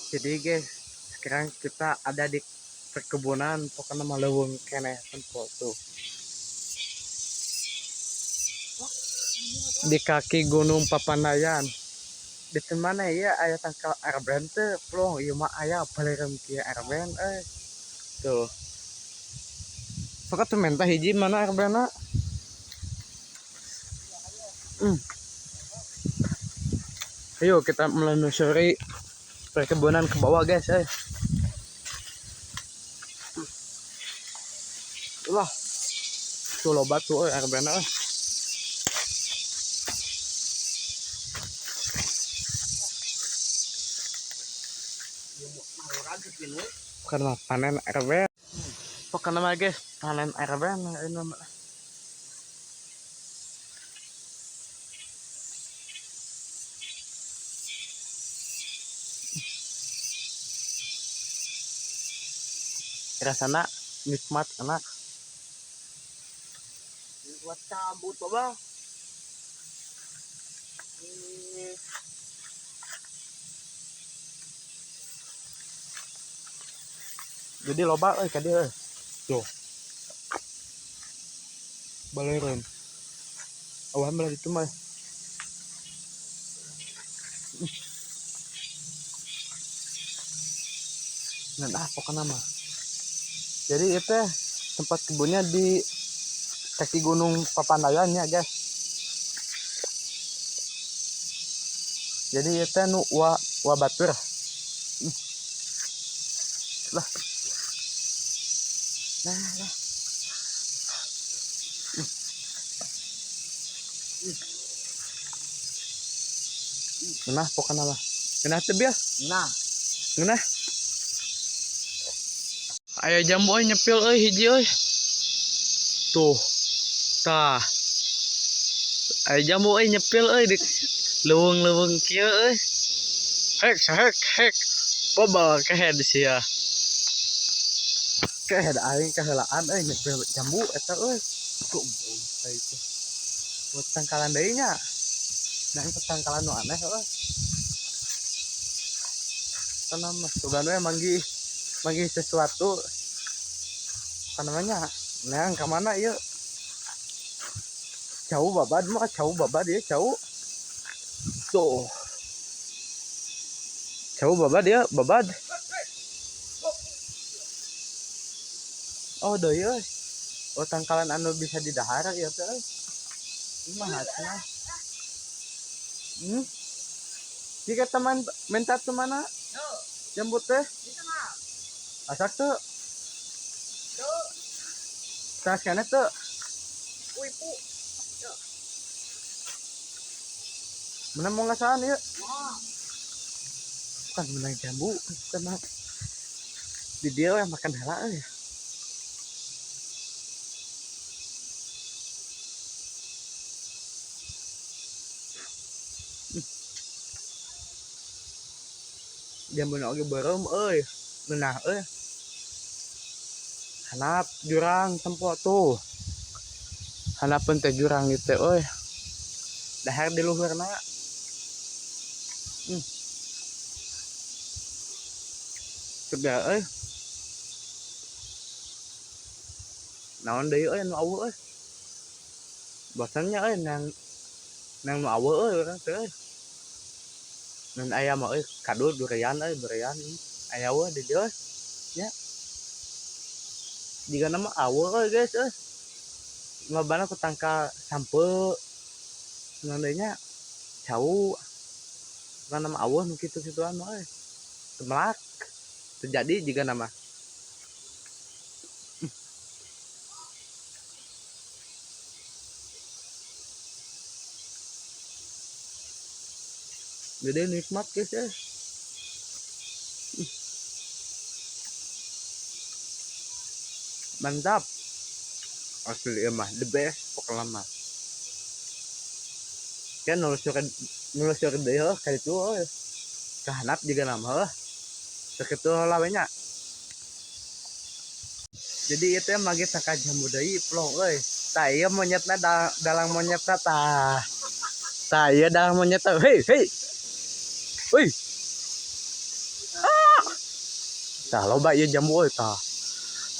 Jadi guys, sekarang kita ada di perkebunan, pokoknya mah leuweung keneh tempo tuh. Di kaki Gunung Papandayan. Di mana ya aya tangkal arben teu, plong ieu mah aya balereum kieu arben euy. Tuh. Sok atuh menta hiji mana arbenna? Ayo kita menelusuri perkebunan ke bawah guys, eh. Lah. Tuh loba tuh euy arbenna euy. Bukan mah panen arben. Pokoknya mah guys, panen arben ini mah. Rasana nikmat enak. Buat cabut bang. Jadi loba euy ka dieu euy. Tuh. Balereun. Awan belah ditu mah. Nah, ah pokoknya mah. Jadi itu tempat kebunnya di kaki Gunung Papandayan ya guys. Jadi itu nu wa wa batur. Lah. Nah, lah. Nah, pokoknya mah. Ngeunah teu bieu? Nah, Ngeunah. Aya jambu euy nyepil euy hiji euy. Tuh. Tah. Aya jambu euy nyepil euy di leuweung-leuweung kieu euy. Hek hek hek. Bobal kehed sia. Kehed aing kaheulaan euy nyepil jambu eta euy. Goblok teh. Buat tangkalan deui nya. Nah, ini tangkalan nu aneh euy. Tenang mah, sugan we manggih manggih sesuatu apa namanya? Nah, ke mana ieu? Jauh babad mah, jauh babad ya, jauh. Tuh. Jauh babad ya, babad. Oh, deui euy. Oh, tangkalan anu bisa didahar ieu teh euy. Ini mah hatna. Jika teman minta tuh mana? Jambu teh. Asak tuh. Tas kana tuh. Ipu. Mana mau ngasaan ya? Bukan menang jambu, sama di dia yang makan heula euy. Jambu oge beureum euy. Ngeunah euy. Hanap jurang tempo tuh. Hanapeun teh jurang ieu teh euy. Dahar di luhurna. Segar euy. Naon deui euy nu aweuh euy. Bosannya euy nang nang nu aweuh euy urang teh euy. Mun aya mah euy kadu durian euy durian aya we di dieu euy. Nya. Jigana mah aweuh euy guys euy. Lobana ku tangkal sampeu. Naon deui nya cau. Bukan nama aweuh nu kitu-kituan mah euy. Teu melak. Teu jadi jigana mah. Jadi nikmat guys ya. Mantap. Asli mah the best pokoknya mah. Kan nulusur deui heuh ka ditu euy. Kahanap juga nama heuh. Sakitu heula we nya. Jadi ieu teh mage tangkal jambu deui plong euy. Tah ieu monyetna dalang monyetna tah. Tah ieu dalang monyetna. Hei hei. Woi. Ah. Tah loba ieu jambu euy tah.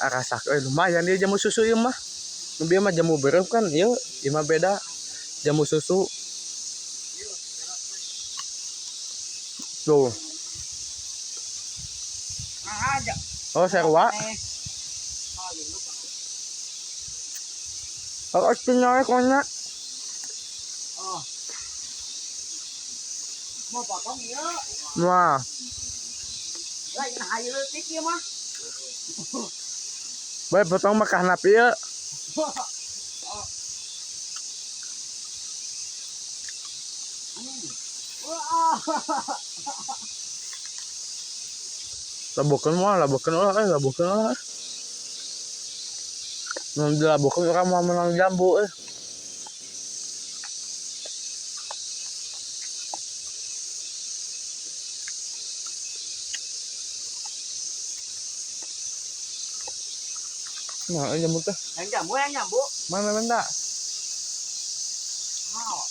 Arasak euy lumayan ieu jambu susu ieu mah. Nu bieu mah jambu beureum kan ieu, ieu mah beda. Jambu susu. Tuh. Oh, sarua. Oh, tinggal konya. Oh. Mau potong ya. Wah. Lain hayu leutik ieu mah. Bae potong mah kahanap ieu. Wah. Labukeun moal, labukeun ulah euy, labukeun ulah. Mun dilabukeun urang moal meunang jambu euy. Nah, ini jambu teh. Yang jambu, yang jambu. Mana benda? Mau.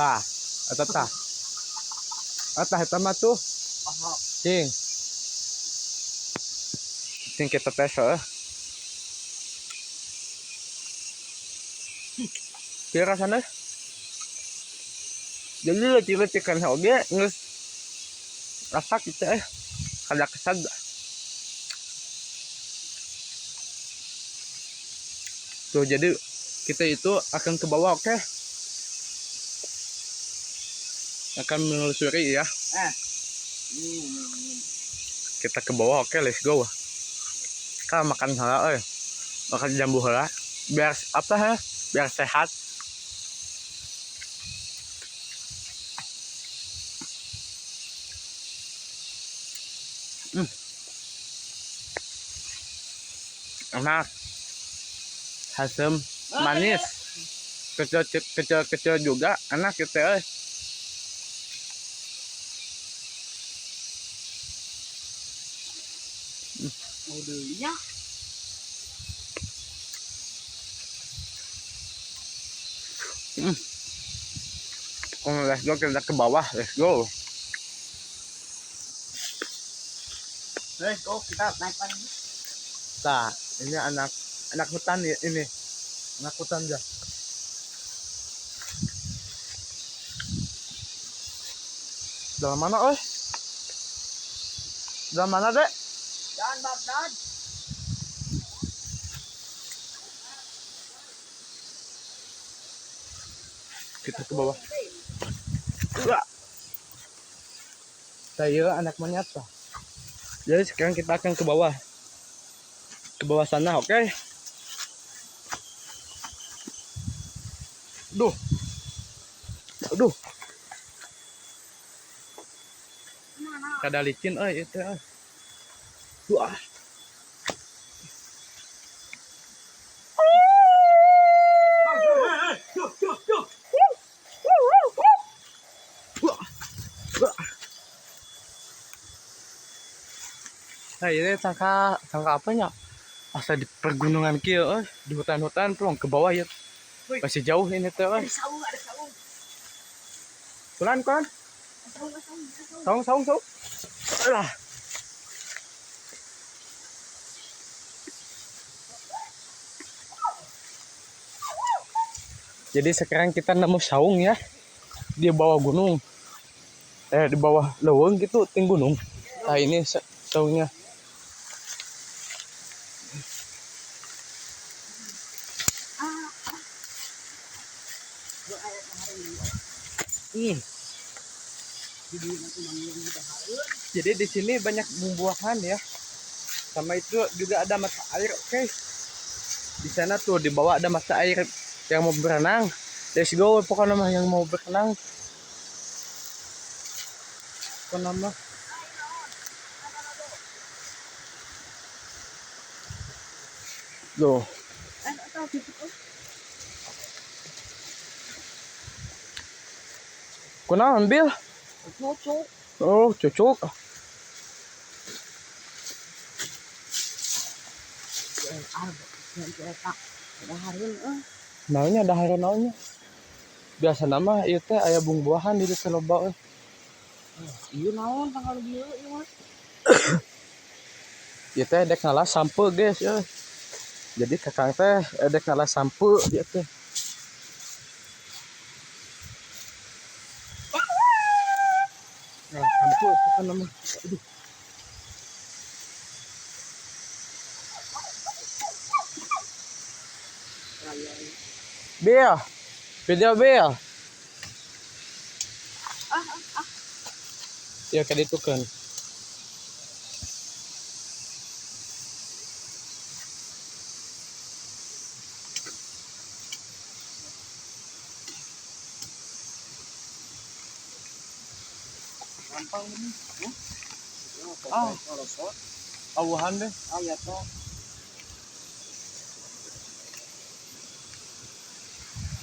Tah, eta tah. Eta eta mah tuh. Oh. Cing. Cing kita tes heuh. Kieu rasana. Jadi leutik-leutikan oge geus rasak gitu eh. Kada kesad. Tuh jadi kita itu akan ke bawah, oke? Akan menelusuri ya. Kita ke bawah, oke, let's go. Kan makan heula euy. Makan jambu heula biar apa ya? Biar sehat. Enak. Asem, manis. Kecil kecil kecil juga enak gitu euy. Mau deunya. Oh, let's go, kita ke bawah, let's go. Let's go, kita naik lagi. Nah, ini anak anak hutan ya ini. Anak hutan ya. Dalam mana, oi? Dalam mana, Dek? Jangan Bagdad. Kita ke bawah. Wah. Saya anak monyet tuh. Jadi sekarang kita akan ke bawah. Ke bawah sana, oke? Okay? Duh. Aduh. Kada licin euy itu euy. Wah. Nah, ini sangka sangka apanya? Asa di pergunungan kieu euy, di hutan-hutan pulang ke bawah ya. Masih jauh ini teh euy. Ada saung, ada saung. Pelan, pelan. Saung, saung, saung. Saung, saung, saung. Alah. Jadi sekarang kita nemu saung ya di bawah gunung. Di bawah leuweung gitu, ting gunung. Nah, ini saungnya. Jadi di sini banyak buah-buahan ya. Sama itu juga ada mata air, oke. Okay. Di sana tuh di bawah ada mata air yang mau berenang. Let's go pokoknya mah yang mau berenang. Pokoknya mah. Loh. Kunaon, Bil? Cucuk. Oh, cucuk. Naonnya dahar naonnya? Biasa nama ieu teh aya buah-buahan di desa loba euy. Ieu naon tanggal bieu ieu mah? Ieu teh dek ngalah sampeu guys euy. Jadi kakang teh dek ngalah sampeu ieu teh. Nah, sampeu itu nama. Aduh. Bill, video Bill. Ya kayak itu kan. Gampang ini. Ah, awuhan deh. Ah ya toh.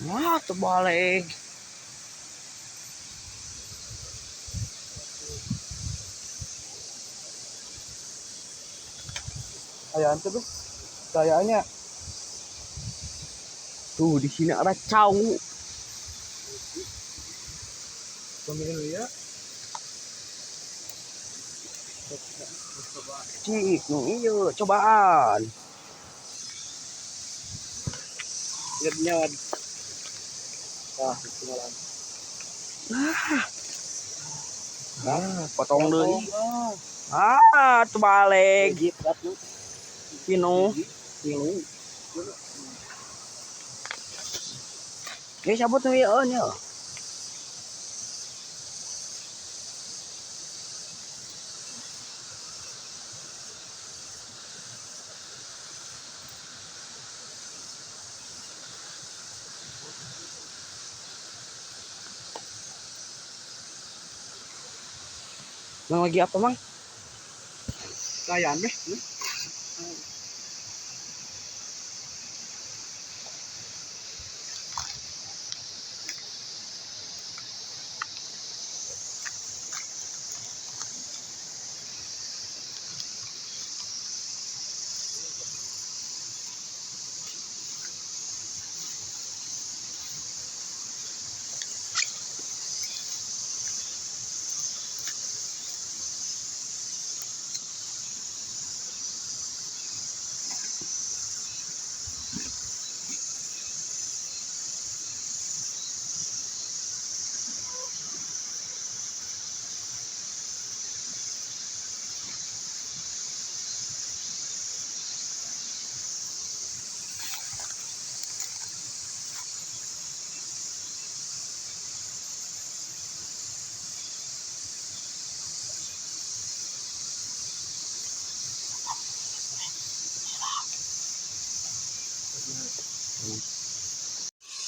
Wah, terbalik. Ayaan tuh, kayaknya. Tuh di sini ada cau. Pemilihan ya. Cik, iya, cobaan. Lihatnya. Ah, ketinggalan. Ah, potong deui. Ah, terbalik. Pino. Pino. Ini cabut nih ya, ya. Mang lagi apa, Mang? Kayaan deh.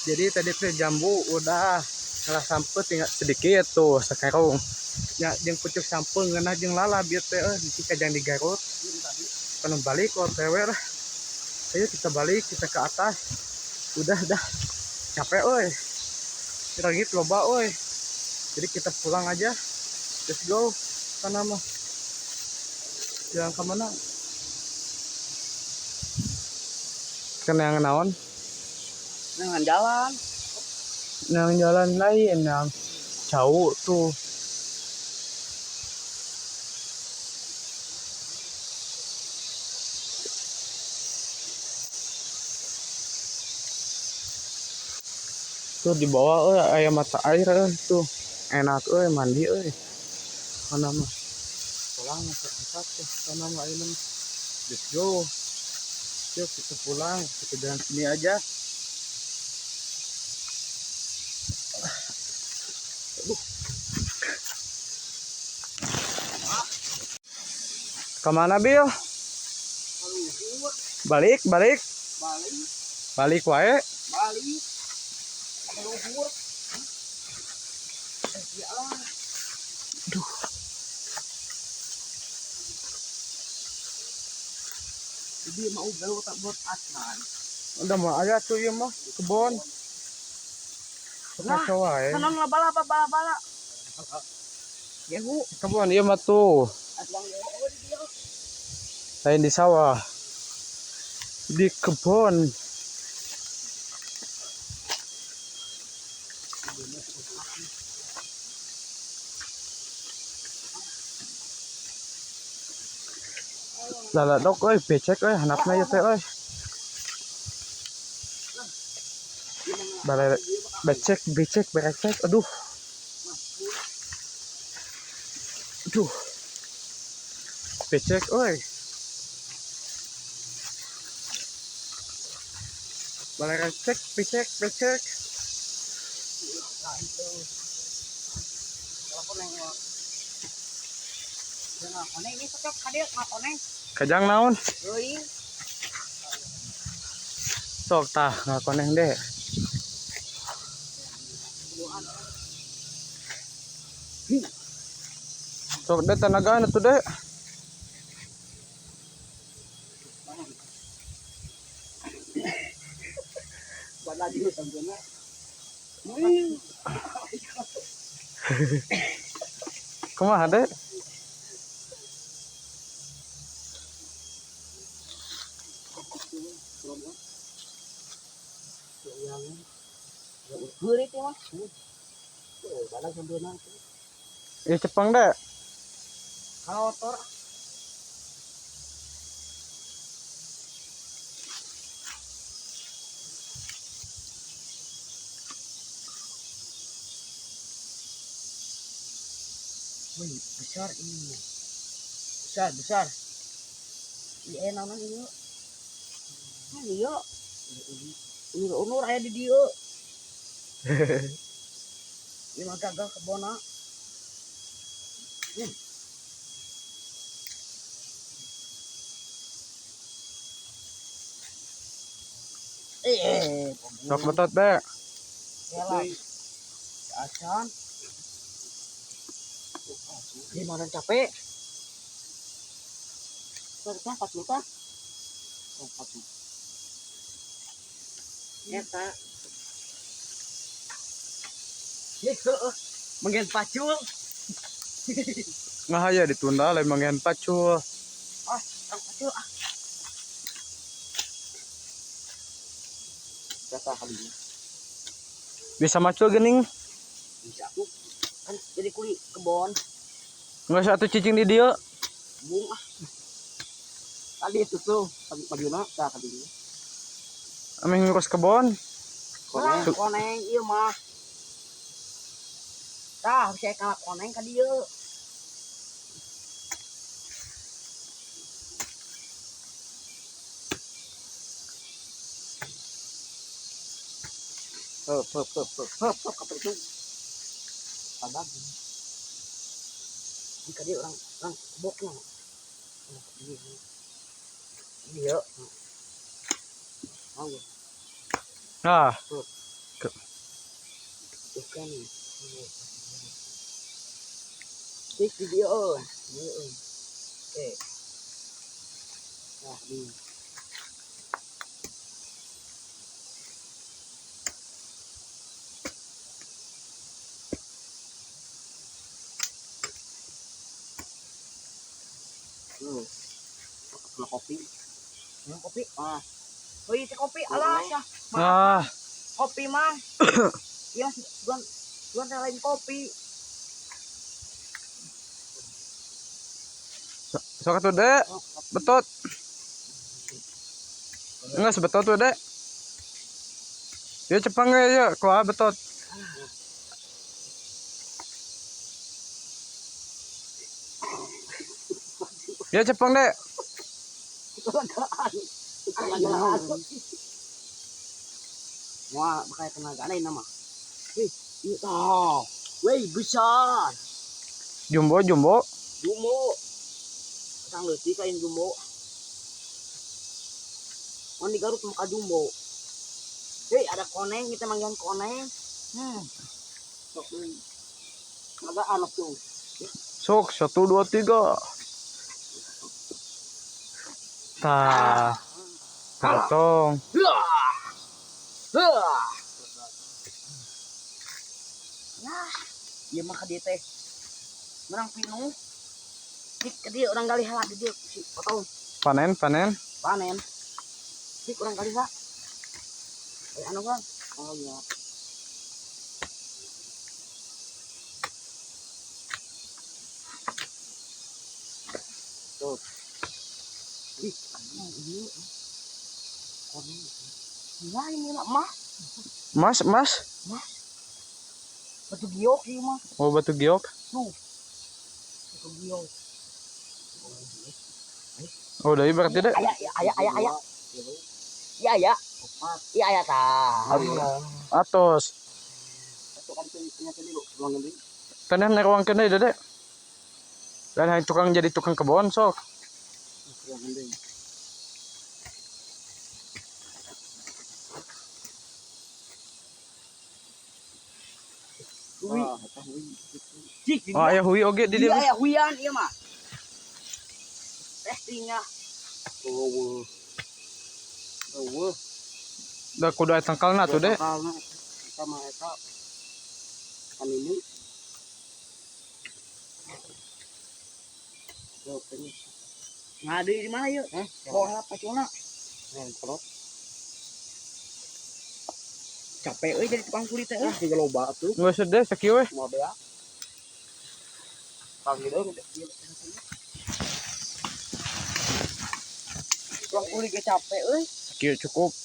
Jadi tadi teh jambu udah salah sampeu tinggal sedikit tuh sekarang. Ya jeung pucuk sampeu ngeunah jeung lalab ieu teh euy bisi kajang digarut. Kono balik OTW lah. Ayo kita balik, kita ke atas. Udah dah. Capek euy. Rengit loba euy. Jadi kita pulang aja. Let's go. Sana mah. Jalan ke mana? Kena yang naon? Jangan jalan. Yang jalan lain yang jauh tuh. Tuh di bawah aya mata air tuh. Enak mandi euy. Mana mah. Pulang berangkat tuh sana mah ayeuna. Let's go. Yuk kita pulang, kita jalan sini aja. Kemana Bil? Balik, balik. Balik. Balik wae. Balik. Luhur. Ya lah. Aduh. Jadi mau gawe tak buat aslan. Udah mau aya tuh ieu mah kebon. Nah, Kacau wae. Senang laba-laba bala-bala. Yehu. Kebon ieu mah tuh. Aslang yehu di dia. Lain di sawah. Di kebun. Laladok euy, becek euy, handapna ieu teh euy. Balai becek, becek, becek. Aduh. Aduh. Becek euy. Balai becek, becek, becek. Kajang naon? Sok tah ngakoneng deh. Sok deh tenagaan atuh deh. Kumaha deh? Ya cepeng deh. Kotor. Wih, besar ini. Besar, besar. Iya, enak ini. Iya. Ulur-ulur aya di dieu. Ieu mah gagah kebona. Sok betot deh. Acan. Gimana capek? 4 juta. 4 juta. Eta. Heeh. Manggen pacul. Ngahaya ditunda lain manggen pacul. Ah, tang pacul ah. Jatah kali ini. Bisa macul gening? Bisa tuh. Kan jadi kuli kebon. Nggak satu cicing di dia. Bung ah. Tadi itu tuh pagi-pagina tah kali ini. Ameh ngurus kebon. Koneng, koneng ieu mah. Tah, bisa kalah koneng ka dieu. Heup heup heup heup heup ka itu. Padang. Jika dia orang orang boknya. Iya. Mau. Ah. Bukan. Tik video. Oke. Nah, ini. Kopi. Minum kopi. Ah. Oh iya kopi alah ya. Ah. Kopi mah. Iya, bukan lain kopi. Sok atuh dek. Betot. Enggak sebetot tuh dek. Ya cepeng ya, kuah betot. Ya cepeng dek. Wah, pakai tenaga lain nama. Wih, oh, wih besar. Jumbo, jumbo. Jumbo. Kang leutik kain jumbo. On di Garut muka jumbo. Hei, ada koneng, kita manggihan koneng. Sok deui. Ada anak tuh. Sok 1 2 3. Tah. Potong. Nah, ieu mah ka dieu teh. Menang pinuh. Dik ka dieu urang galih heula di dieu si potong. Panen, panen. Panen. Dik urang galih heula. Anu kan? Oh iya. Tuh. Ih, ieu. Koneng. Wah, ini mah emas. Mas, mas. Mas. Batu giok ieu mah. Oh, batu giok. Tuh. Batu giok. Oh, dari berarti deh. Aya, aya, aya, aya. Iya, aya. Iya, aya tah. Atos. Tanah neruangkeun deui, Dede. Dan yang tukang jadi tukang kebon sok. Hui. Cik, Oh, aya hui oge di dieu. Iya, aya huian ieu mah. Testingnya. Oh, oh. Da kudu aya tangkalna tuh, Dek. Tangkalna eta mah eta. Kan ini. Ngade di mana yuk? Hah? Bawa apa pacuna? Kolot. Capek euy jadi tukang kulit teh. Ah, tiga loba atuh. Geus deh sakieu we. Mau beak. Pagi deui. Tukang kulit ge capek euy. Sakieu cukup.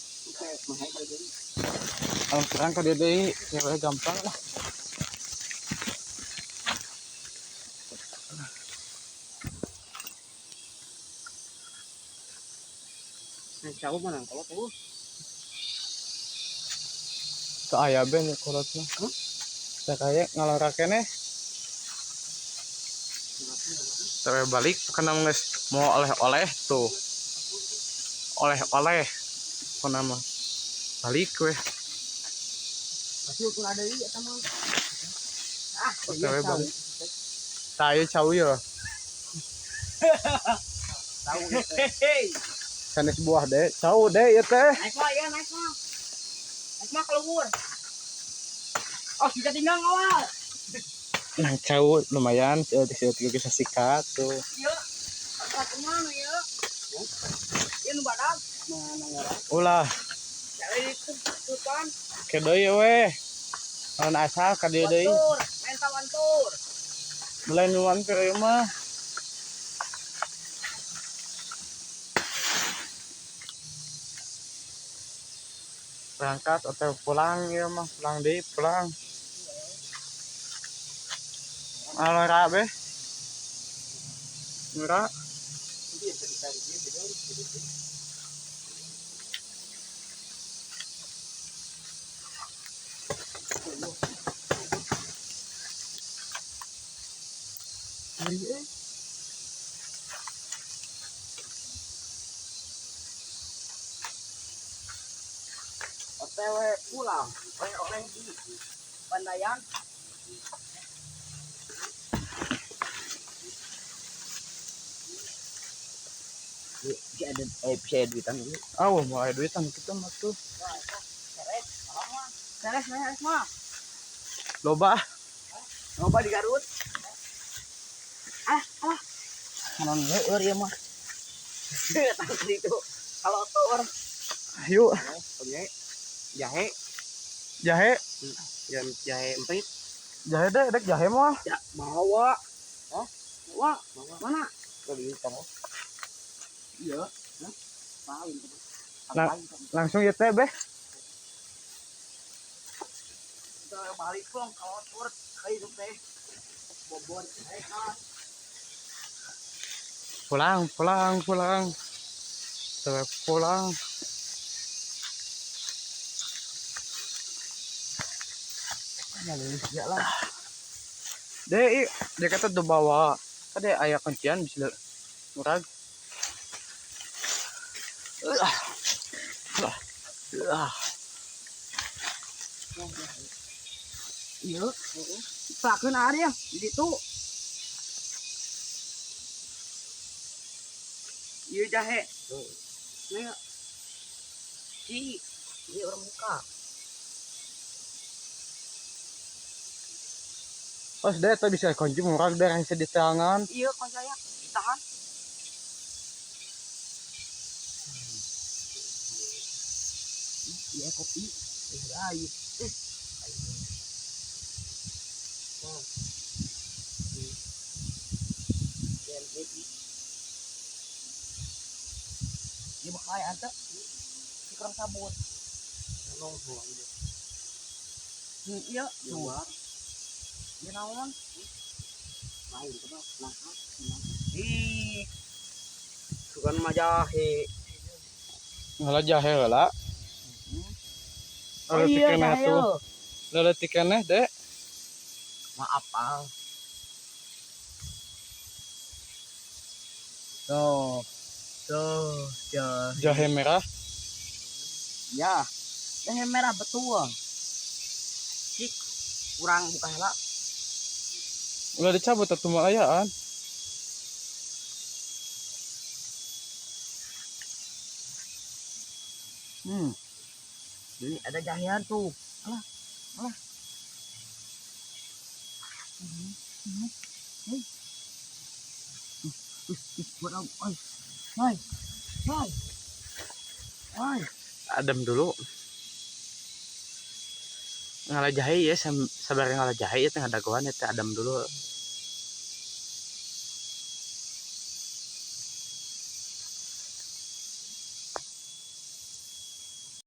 Alam kurang ka dieu deui, cewek gampang lah. Nah, jauh mana kolot tuh. Teu aya be nu kolotna. Teu aya ngalora keneh. Sampai balik karena geus mau oleh-oleh tuh. Oleh-oleh pokona mah. Balik weh. Masih pun ada ieu eta mah. Ah, Otw balik. Tah ieu cau ya. Tahu. Hehehe. Sanes buah deh. Cau deh ieu teh. Naik mah ya, naik mah. Naik mah keluar. Oh, sudah tinggal awal. Nah, cau lumayan saeutik bisa sikat tuh. Iya. Kemana ya? Iya nu badag. Ulah, Cari kutukan. ke deui we. Lawan asal ka dieu deui. Wantur, menta wantur. Mulai nuan ke ieu mah. Berangkat atau pulang ya mah, pulang deui, pulang. Alora be. Murah. OTW pulang, oleh-oleh di Pandayan. Bisa ada bisa duitan ini. Ah, mau aya duitan kita mah tuh. Seres, mah. Seres, seres mah. Loba. Loba di Garut. Ah, ah. Manon leueur ieu mah. Tangkal itu. Kalau tur. Yuk, Oke. Jahe, jahe. Jahe empit. Jahe deh, dek jahe mah. Ya, bawa. Oh, bawa. Mana? Kali kamu. Iya. Hah? Paling. Nah. Langsung ya teh beh. Kita balik dong kalau tur kayak itu teh. Bobon. Pulang, pulang, pulang. Sampai pulang. Ya lah. Deh, dia kata tuh bawa. Ada ayah kuncian bisa murag. Iya. Pelakeun ari ya di ditu. Iya jahe. Nih. Ci, ini orang muka. Oh, deh, tuh bisa kunci murag deh yang di tangan. Iya, kon saya ditahan. Iya kopi. Ayo. Ieu mah kaayaan teh. Si kurang sabut. Tolong buang dia. Iya, Di tuh. luar. Ieu naon? Lain coba. Nah, Ih. Sugan mah jahe. Ngala jahe heula. Oh Leutik iya, keneh jahe. tuh. Leutik keneh, Dek. Maaf, Pang. Tuh. Tuh, jahe. Jahe merah. Ya. Jahe merah betul. Cik, kurang buka heula. Ulah dicabut atuh mah ayaan. Ini ada jahean tuh. Alah, alah. Buat apa? Oi. Hai. Hai. Hai. Adem dulu. Ngala jahe ya, sabar ngala jahe ya teh ngadagoan ya teh adem dulu.